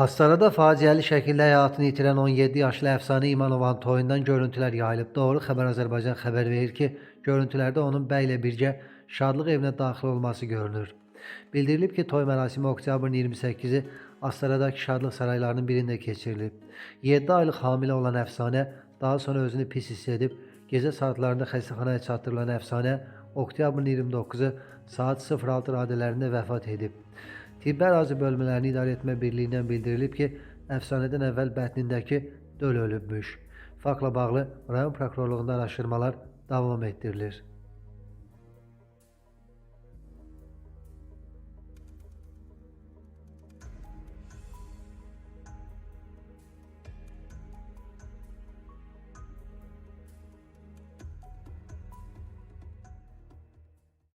Astarada faciəli şəkildə həyatını itirən 17 yaşlı Əfsanə İmanovanın toyundan görüntülər yayılıb. Doğru Xəbər Azərbaycan xəbər verir ki, görüntülərdə onun bəylə birgə şadlıq evinə daxil olması görünür. Bildirilib ki, toy mərasimi oktyabrın 28-i Astaradakı şadlıq saraylarının birində keçirilib. 7 aylıq hamilə olan Əfsanə daha sonra özünü pis hiss edib. Gecə saatlarında xəstəxanaya çatdırılan Əfsanə oktyabrın 29-u saat 06 radələrində vəfat edib. Tibbi ərazi bölmələrini idarə etmə birliyindən bildirilib ki, əfsanədən əvvəl bətnindəki döl ölübmüş. Faktla bağlı rayon prokurorluğunda araşdırmalar davam etdirilir.